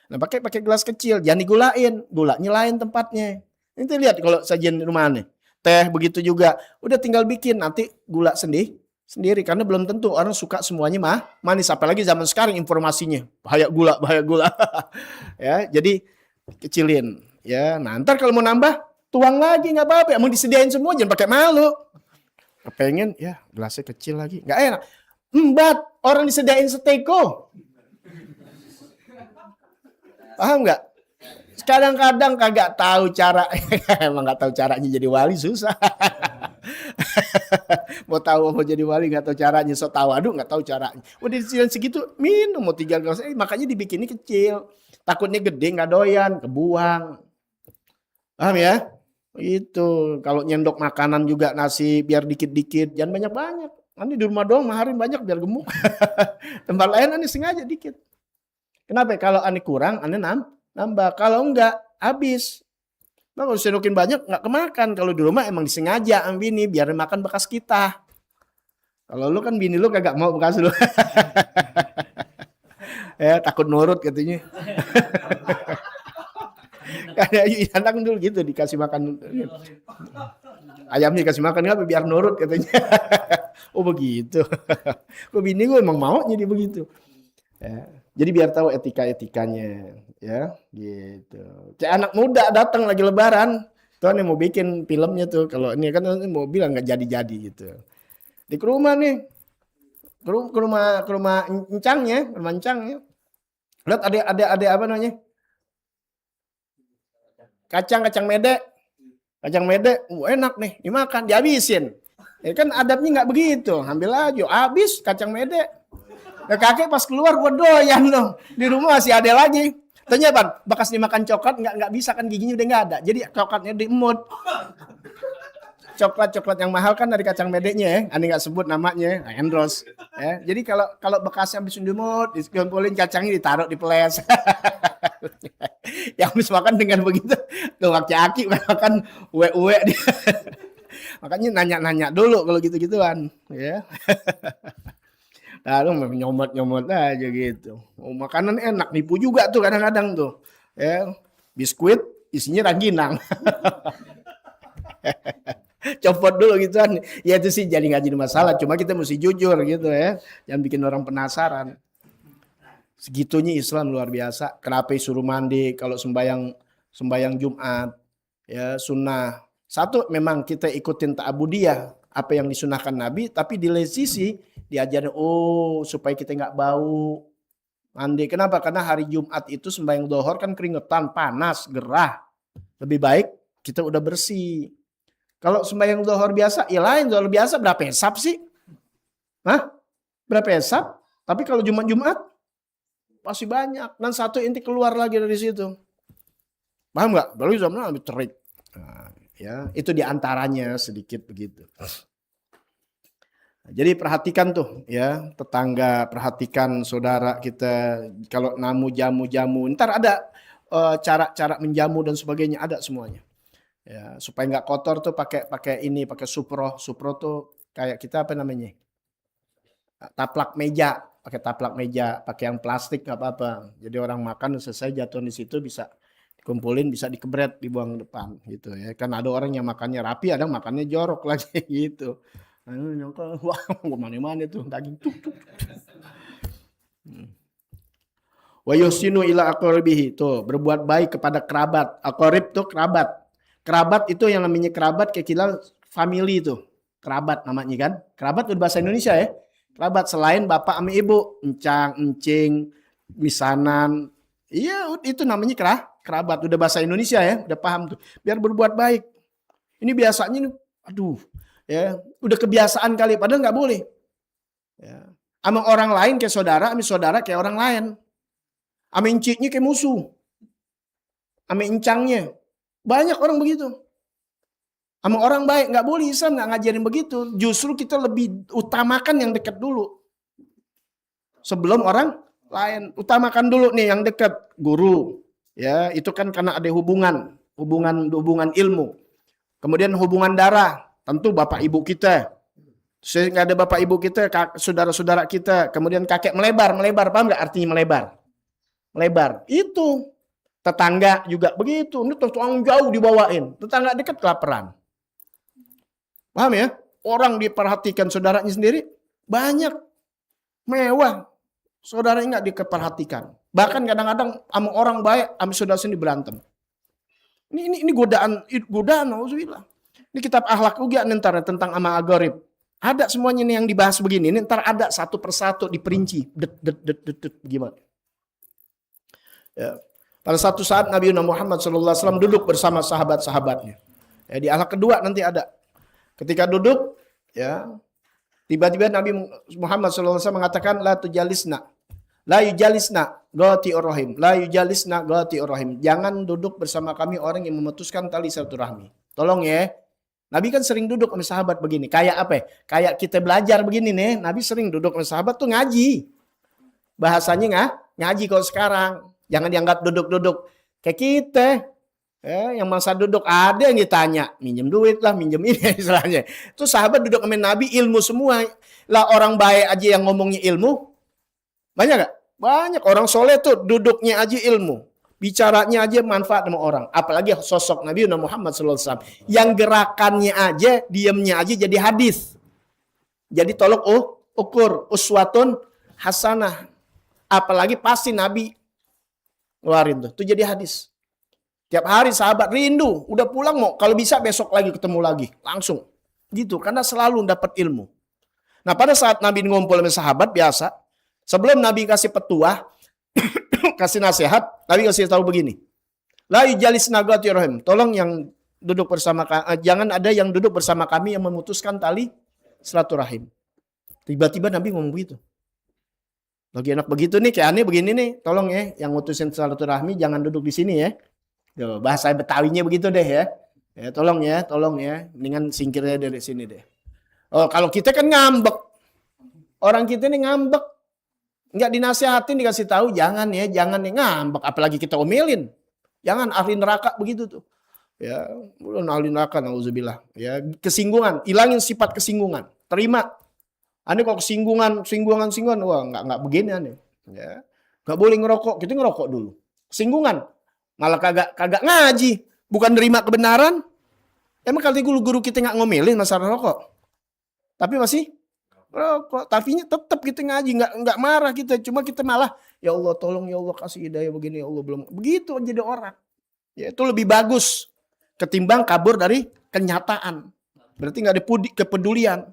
Nah pakai gelas kecil, jangan digulain. Gulanya lain tempatnya. Nanti lihat kalau sajian rumah nih. Teh begitu juga. Udah tinggal bikin, nanti gula sendiri. Karena belum tentu orang suka semuanya manis. Apalagi zaman sekarang informasinya. Bahaya gula. Ya, jadi kecilin. Ya, nah ntar kalau mau nambah, tuang lagi nggak apa-apa. Emang disediain semua, jangan pakai malu. Kepengen, ya gelasnya kecil lagi. Nggak enak. Embat, orang disediain seteko. Paham nggak? Kadang-kadang kagak tahu cara. Emang nggak tahu caranya jadi wali, susah. Mau tahu mau jadi wali nggak tahu caranya. So tahu, aduh nggak tahu caranya. Udah disediain segitu, minum mau 3 gelas. Makanya dibikinnya kecil. Takutnya gede nggak doyan, kebuang. Paham ya? Itu kalau nyendok makanan juga nasi biar dikit-dikit, jangan banyak-banyak. Nanti di rumah doang maharin banyak biar gemuk. Tempat lain aneh sengaja dikit. Kenapa? Kalau aneh kurang, aneh nambah. Kalau enggak, habis. Nah, kalau sendokin banyak nggak kemakan. Kalau di rumah emang disengaja sama bini biar makan bekas kita. Kalau lu kan bini lu kagak mau bekas lu. Ya takut nurut katanya. Kayak anak dulu gitu dikasih makan. Ayamnya dikasih makan apa biar nurut katanya. Oh begitu. Kok bini gue emang mau jadi begitu. Ya, jadi biar tahu etika-etikanya ya gitu. Kayak anak muda datang lagi lebaran. Tuh nih mau bikin filmnya tuh. Kalau ini kan mau bilang nggak jadi-jadi gitu. Di ke rumah nih. Ke rumah encangnya, rumah encangnya. Lihat ada apa namanya? Kacang mede, enak nih, dimakan, dihabisin. Ya kan adabnya nggak begitu, ambil aja, habis kacang mede. Nah, kakek pas keluar gua doyan dong, di rumah masih ada lagi. Tanya Pan, bekas dimakan coklat nggak bisa kan giginya udah nggak ada, jadi coklatnya diemut. Coklat yang mahal kan dari kacang medenya ya, aneh nggak sebut namanya, Endros. Ya, jadi kalau bekasnya habis dimut, dikumpulin kacangnya ditaruh di peles. Yang habis makan dengan begitu, tuh aki makan uwe dia. Makanya nanya dulu kalau gitu-gituan, ya. Lalu nyomot aja gitu. Oh, makanan enak, nipu juga tuh kadang-kadang tuh. Ya, biskuit isinya rangginang. Copot dulu gitu kan. Ya itu sih jadi nggak jadi masalah. Cuma kita mesti jujur gitu ya. Jangan bikin orang penasaran. Segitunya Islam luar biasa. Kenapa suruh mandi kalau sembahyang Jumat? Ya sunnah. Satu memang kita ikutin ta'abudiyah. Apa yang disunahkan Nabi. Tapi di lain sisi diajarin supaya kita nggak bau. Mandi. Kenapa? Karena hari Jumat itu sembahyang dohor kan keringetan, panas, gerah. Lebih baik kita udah bersih. Kalau sembahyang zuhur biasa, ya lain. Zuhur biasa berapa hesab sih? Hah? Berapa hesab? Tapi kalau Jumat pasti banyak. Dan satu inti keluar lagi dari situ. Paham nggak? Baru zaman lebih terik. Nah, ya, itu diantaranya sedikit begitu. Jadi perhatikan tuh ya tetangga, perhatikan saudara kita. Kalau jamu, ntar ada cara menjamu dan sebagainya, ada semuanya. Ya, supaya nggak kotor tuh pakai supro tuh kayak kita apa namanya, taplak meja. pakai taplak meja, pakai yang plastik nggak apa-apa. Jadi orang makan selesai jatuh di situ bisa dikumpulin, bisa dikebret, dibuang depan gitu ya. Kan ada orang yang makannya rapi, ada makannya jorok lagi gitu. Wah, mana-mana tuh daging. Wa yusinu ila aqrabihi, tuh berbuat baik kepada kerabat. Aqrib tuh kerabat. Kerabat itu yang namanya kerabat kayak kita family itu. Kerabat namanya kan. Kerabat udah bahasa Indonesia ya. Kerabat selain bapak sama ibu, encang, encing, misanan. Iya, itu namanya kerabat. Udah bahasa Indonesia ya, udah paham tuh. Biar berbuat baik. Ini biasanya aduh, ya, udah kebiasaan kali padahal nggak boleh. Ya. Sama orang lain kayak saudara, sama saudara kayak orang lain. Sama enciknya kayak musuh. Sama encangnya. Banyak orang begitu. Sama orang baik. Nggak boleh, Islam nggak ngajarin begitu. Justru kita lebih utamakan yang dekat dulu. Sebelum orang lain. Utamakan dulu nih yang dekat. Guru. Ya, itu kan karena ada hubungan ilmu. Kemudian hubungan darah. Tentu bapak ibu kita. Sehingga ada bapak ibu kita, saudara-saudara kita. Kemudian kakek melebar. Paham nggak artinya melebar? Melebar. Itu. Tetangga juga begitu. Ini tetangga jauh dibawain. Tetangga dekat kelaparan. Paham ya? Orang diperhatikan saudaranya sendiri. Banyak. Mewah. Saudaranya nggak diperhatikan. Bahkan kadang-kadang sama orang baik, sama saudara sendiri berantem. Ini godaan. Alhamdulillah. Ini kitab akhlak juga ntar tentang ama agorib. Ada semuanya nih yang dibahas begini. Ini ntar ada satu persatu diperinci. Gimana? Ya. Pada satu saat Nabi Muhammad SAW duduk bersama sahabat-sahabatnya. Ya, di akhlak kedua nanti ada. Ketika duduk, ya, tiba-tiba Nabi Muhammad SAW mengatakan la tujalisna, la yujalisna ghati'ur rahim, la yujalisna ghati'ur rahim. Jangan duduk bersama kami orang yang memutuskan tali silaturahmi. Tolong ya. Nabi kan sering duduk sama sahabat begini. Kayak apa ya? Kayak kita belajar begini nih. Nabi sering duduk sama sahabat tuh ngaji. Bahasanya ngaji kalau sekarang. Jangan dianggap duduk-duduk kayak kita. Yang masa duduk ada yang ditanya. Minjem duit lah, minjem ini istilahnya. Itu sahabat duduk sama Nabi ilmu semua. Lah orang baik aja yang ngomongnya ilmu. Banyak gak? Banyak. Orang soleh tuh duduknya aja ilmu. Bicaranya aja manfaat sama orang. Apalagi sosok Nabi Muhammad SAW. Yang gerakannya aja, diamnya aja jadi hadis. Jadi tolong ukur. Uswatun hasanah. Apalagi pasti Nabi ngeluarin tuh. Itu jadi hadis. Tiap hari sahabat rindu. Udah pulang mau. Kalau bisa besok lagi ketemu lagi. Langsung. Gitu. Karena selalu dapat ilmu. Nah pada saat Nabi ngumpul sama sahabat biasa. Sebelum Nabi kasih petuah. Kasih nasihat. Nabi kasih tahu begini. La yujalisna ghati'ur rahim. Tolong yang duduk bersama jangan ada yang duduk bersama kami yang memutuskan tali silaturahim. Tiba-tiba Nabi ngomong begitu. Lagi enak begitu nih, kayak aneh begini nih. Tolong ya, yang ngutusin silaturahmi jangan duduk di sini ya. Tuh, bahasa Betawinya begitu deh ya. Tolong ya. Mendingan singkirnya dari sini deh. Oh, kalau kita kan ngambek. Orang kita nih ngambek. Enggak dinasihatin, dikasih tahu jangan nih ngambek. Apalagi kita omelin. Jangan ahli neraka begitu tuh. Ya, belum ahli neraka, nauzubillah. Ya, kesinggungan, hilangin sifat kesinggungan. Terima. Aneh kalau singgungan, wah nggak begini aneh. Ya. Nggak boleh ngerokok, kita ngerokok dulu. Singgungan, malah kagak ngaji, bukan nerima kebenaran. Emang kali guru kita nggak ngomelin masalah rokok, tapi masih rokok. Tapinya tetap kita ngaji, nggak marah kita, cuma kita malah ya Allah tolong ya Allah kasih hidayah begini ya Allah belum begitu jadi orang. Ya itu lebih bagus ketimbang kabur dari kenyataan. Berarti nggak ada kepedulian.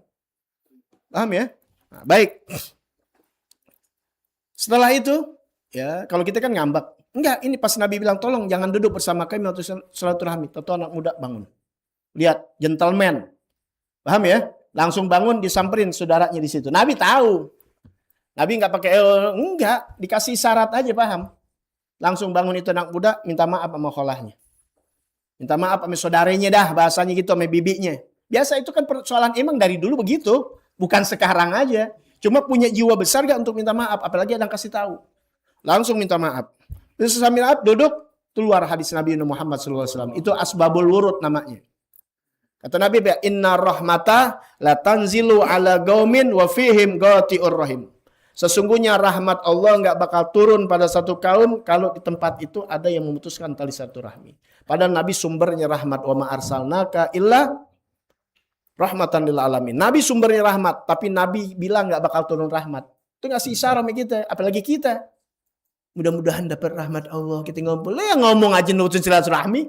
Paham ya? Nah, baik. Setelah itu, ya kalau kita kan ngambek. Enggak, ini pas Nabi bilang tolong jangan duduk bersama kami waktu silaturahmi. Tahu anak muda bangun. Lihat, gentleman. Paham ya? Langsung bangun disamperin saudaranya di situ. Nabi tahu. Nabi enggak pakai enggak, dikasih syarat aja, paham? Langsung bangun itu anak muda minta maaf sama kholahnya. Minta maaf sama saudaranya dah, bahasanya gitu sama bibinya. Biasa itu kan persoalan emang dari dulu begitu. Bukan sekarang aja. Cuma punya jiwa besar gak untuk minta maaf. Apalagi ada yang kasih tahu. Langsung minta maaf. Terus sambil duduk. Keluar hadis Nabi Muhammad SAW. Itu asbabul wurud namanya. Kata Nabi, inna rahmata la tanzilu ala gaumin wa fihim ghati'ur rahim. Sesungguhnya rahmat Allah nggak bakal turun pada satu kaum kalau di tempat itu ada yang memutuskan tali silaturahmi. Padahal Nabi sumbernya rahmat, wa ma arsalnaka illa rahmatan lil alamin. Nabi sumbernya rahmat, tapi Nabi bilang nggak bakal turun rahmat. Itu ngasih isyarat sama kita, apalagi kita. Mudah-mudahan dapat rahmat Allah. Kita ngumpul, ya ngomong aja nurutin silaturahmi.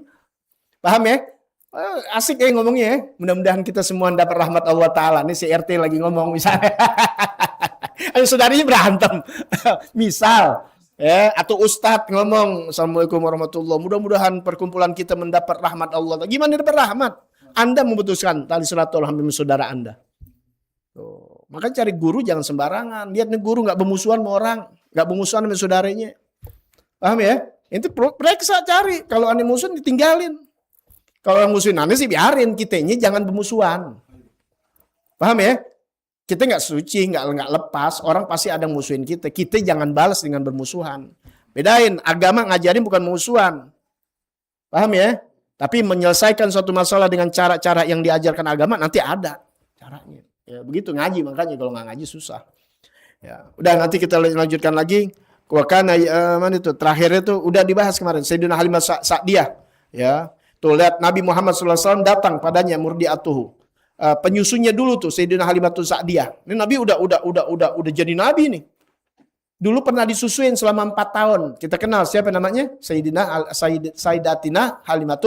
Paham ya? Asik ya ngomongnya ya. Mudah-mudahan kita semua dapat rahmat Allah Ta'ala. Ini si RT lagi ngomong misalnya. Saudaranya berantem. Misal. Ya, atau Ustadz ngomong, Assalamualaikum warahmatullahi wabarakatuh. Mudah-mudahan perkumpulan kita mendapat rahmat Allah. Gimana dapat rahmat? Anda memutuskan tali silaturahmi dengan saudara Anda. Tuh. Maka cari guru jangan sembarangan. Lihat nih guru nggak bermusuhan sama orang. Nggak bermusuhan sama saudaranya. Paham ya? Itu periksa cari. Kalau aneh musuh ditinggalin. Kalau orang musuhin aneh sih biarin, kitanya jangan bermusuhan. Paham ya? Kita nggak suci, nggak lepas. Orang pasti ada yang musuhin kita. Kita jangan balas dengan bermusuhan. Bedain, agama ngajarin bukan musuhan. Paham ya? Tapi menyelesaikan suatu masalah dengan cara-cara yang diajarkan agama nanti ada caranya. Ya, begitu ngaji, makanya kalau nggak ngaji susah. Ya, udah nanti kita lanjutkan lagi. Wakana mana itu terakhir itu udah dibahas kemarin. Sayyidina Halimah Sa'diyah. Ya. Tuh lihat Nabi Muhammad SAW datang padanya murdiatuhu. Penyusunya dulu tuh Sayyidina Halimah Sa'diyah. Ini Nabi udah jadi Nabi nih. Dulu pernah disusuin selama 4 tahun. Kita kenal siapa namanya? Sayyidatina Halimah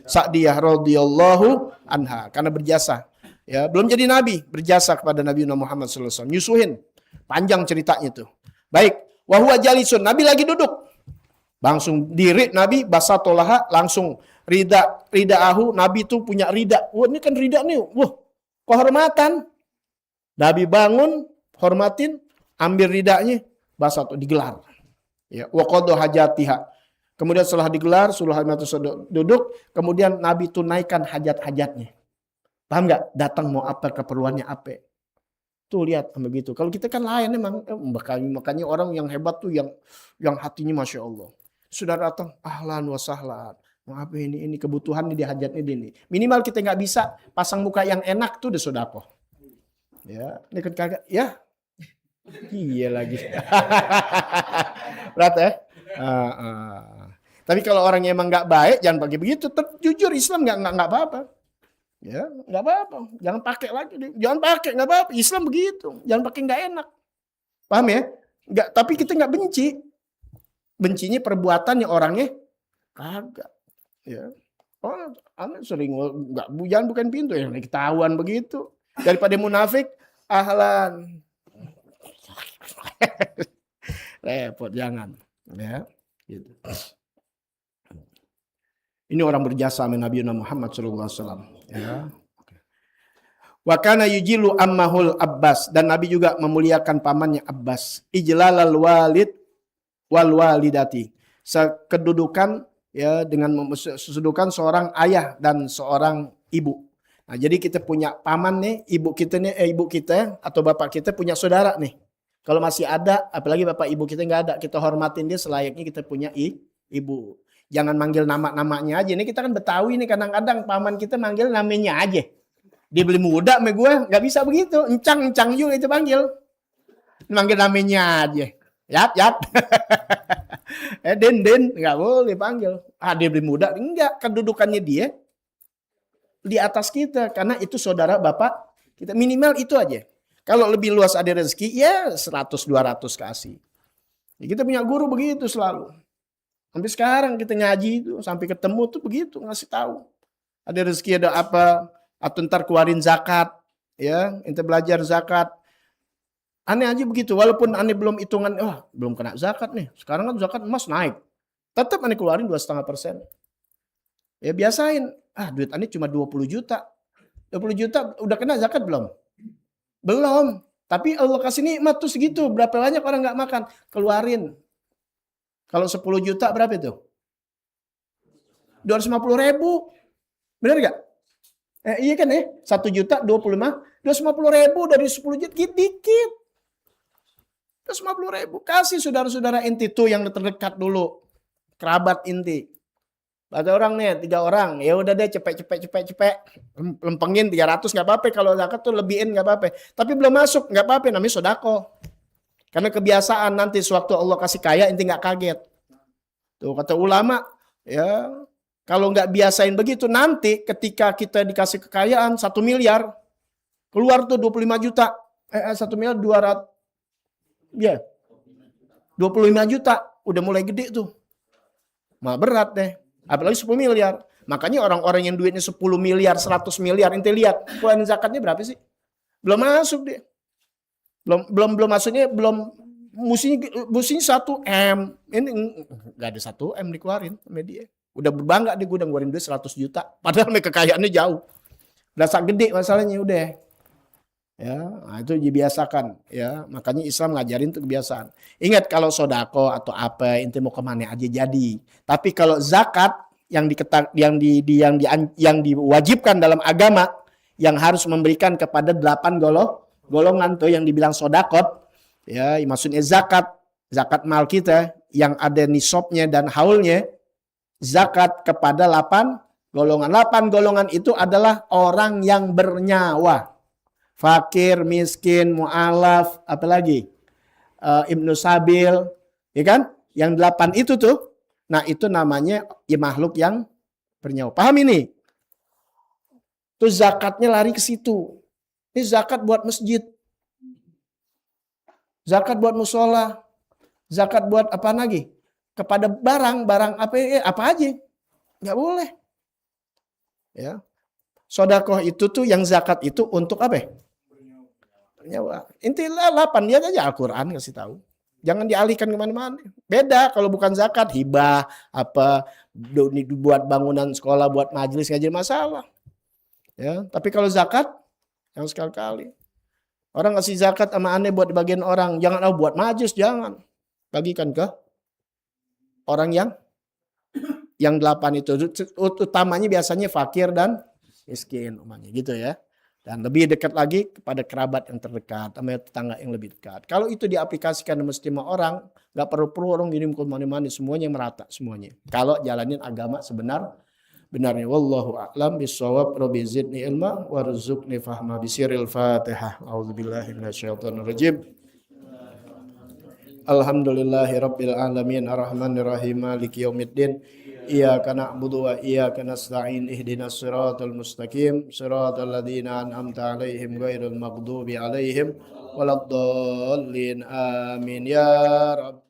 Sa'diyah radhiyallahu anha karena berjasa. Ya, belum jadi Nabi, berjasa kepada Nabi Muhammad SAW. Nyusuhin. Panjang ceritanya tuh. Baik, wa huwa jalisun. Nabi lagi duduk. Langsung diri Nabi basatolaha langsung ridaahu, Nabi itu punya rida. Wah, ini kan rida nih. Wah, kehormatan. Nabi bangun, hormatin, ambil ridanya, basat digelar. Ya, wa qadha hajatiha. Kemudian setelah digelar, Halimah duduk, kemudian Nabi tunaikan hajat-hajatnya. Paham nggak? Datang mau apa, keperluannya apa. Tuh lihat begitu. Kalau kita kan lain emang. Makanya orang yang hebat tuh yang hatinya Masya Allah. Sudah datang, ahlan wa sahlan. Maaf ini kebutuhan di hajat ini. Minimal kita nggak bisa pasang muka yang enak tuh udah sodako. Ya, ini kan kagak. Ya, iya lagi. Berat ya. Tapi kalau orangnya emang nggak baik, jangan pakai begitu. Jujur Islam nggak apa-apa. Ya, nggak apa-apa. Jangan pakai lagi. Jangan pakai nggak apa-apa. Islam begitu. Jangan pakai nggak enak. Paham ya? Nggak. Tapi kita nggak benci. Bencinya perbuatannya orangnya kagak. Ya, oh, aneh sering nggak jangan bukan pintu ya, ketahuan begitu. Daripada munafik, ahlan. Repot jangan. Ya, gitu. Ini orang berjasa sama Nabi Muhammad SAW. Ya. Wa kana yujilu ammahul Abbas, dan Nabi juga memuliakan pamannya Abbas. Ijlalal walid wal walidati. Kedudukan ya dengan sedudukan seorang ayah dan seorang ibu. Nah, jadi kita punya paman nih, ibu kita atau bapak kita punya saudara nih. Kalau masih ada, apalagi bapak ibu kita nggak ada, kita hormatin dia selayaknya kita punya ibu. Jangan manggil nama-namanya aja. Ini kita kan Betawi nih, kadang-kadang paman kita manggil namanya aja. Dia beli muda sama gue, nggak bisa begitu. Encang juga itu panggil. Manggil namanya aja. Yap. Den, nggak boleh panggil. Dia beli muda, enggak. Kedudukannya dia di atas kita. Karena itu saudara bapak kita. Minimal itu aja. Kalau lebih luas ada rezeki, ya 100-200 kasih. Ya, kita punya guru begitu selalu. Sampai sekarang kita ngaji itu, sampai ketemu tuh begitu, ngasih tahu. Ada rezeki, ada apa, atau ntar keluarin zakat. Ya, ente belajar zakat. Aneh aja begitu, walaupun aneh belum hitungan, belum kena zakat nih. Sekarang kan zakat emas naik. Tetap aneh keluarin 2,5%. Ya biasain, duit aneh cuma 20 juta. 20 juta udah kena zakat belum? Belum. Tapi Allah kasih nikmat tuh segitu. Berapa banyak orang gak makan? Keluarin. Kalau 10 juta berapa itu? 250.000. Benar gak? Iya kan ya? 1 juta 25. 250.000 dari 10 juta. Dikit. 250.000. Kasih saudara-saudara inti tuh yang terdekat dulu. Kerabat inti. Ada orang nih, 3 orang. Ya udah deh cepet. Lempengin 300 gak apa-apa. Kalau zakat tuh lebihin gak apa-apa. Tapi belum masuk gak apa-apa. Namanya sodako. Karena kebiasaan nanti sewaktu Allah kasih kaya, ente nggak kaget. Tuh kata ulama, ya kalau nggak biasain begitu, nanti ketika kita dikasih kekayaan 1 miliar, keluar tuh 25 juta, 1 miliar 200, ya 25 juta, udah mulai gede tuh. Mah berat deh, apalagi 10 miliar. Makanya orang-orang yang duitnya 10 miliar, 100 miliar, ente lihat keluarin zakatnya berapa sih? Belum masuk deh. Belum maksudnya belum musinya 1 M. Ini nggak ada 1 M dikeluarin sama dia. Udah berbangga dia, gue udah ngeluarin duit 100 juta. Padahal kekayaannya jauh. Berasa gede masalahnya udah. Ya, nah itu dibiasakan ya. Makanya Islam ngajarin itu kebiasaan. Ingat kalau sodako atau apa, ente mau kemana aja jadi. Tapi kalau zakat yang diwajibkan dalam agama, yang harus memberikan kepada 8 golongan tuh yang dibilang sodakot, ya maksudnya zakat mal kita yang ada nisabnya dan haulnya, zakat kepada 8 golongan. 8 golongan itu adalah orang yang bernyawa. Fakir, miskin, mu'alaf, apalagi Ibnu Sabil, ya kan? Yang 8 itu tuh, nah itu namanya ya makhluk yang bernyawa. Paham ini? Tuh zakatnya lari ke situ. Ini zakat buat masjid, zakat buat musola, zakat buat apa lagi? Kepada barang apa aja, nggak boleh. Ya, sodakoh itu tuh yang zakat itu untuk apa? Nyawa. Intinya 8 dia aja Al-Quran kasih tahu. Jangan dialihkan kemana-mana. Beda kalau bukan zakat, hibah, apa buat bangunan sekolah, buat majelis ngaji masalah. Ya, tapi kalau zakat yang sekali-kali. Orang ngasih zakat sama aneh buat bagian orang, jangan buat majelis, jangan. Bagikan ke orang yang 8 itu. Utamanya biasanya fakir dan miskin umumnya gitu ya. Dan lebih dekat lagi kepada kerabat yang terdekat, sama tetangga yang lebih dekat. Kalau itu diaplikasikan mesti sama orang, nggak perlu orang ngirim ke mana-mana, semuanya merata semuanya. Kalau jalanin agama benarnya. Wallahu a'lam bishawab. Rabbi zidni ilma warzuqni fahma bisiril Fatihah. A'udzubillahi minasyaitonir rajim. Alhamdulillahi rabbil alamin arrahmanir rahim maliki yaumiddin. Iyyaka na'budu wa iyyaka nasta'in ihdinas siratal mustaqim siratal ladzina an'amta 'alaihim ghairil maghdubi 'alaihim waladdallin amin ya rabb.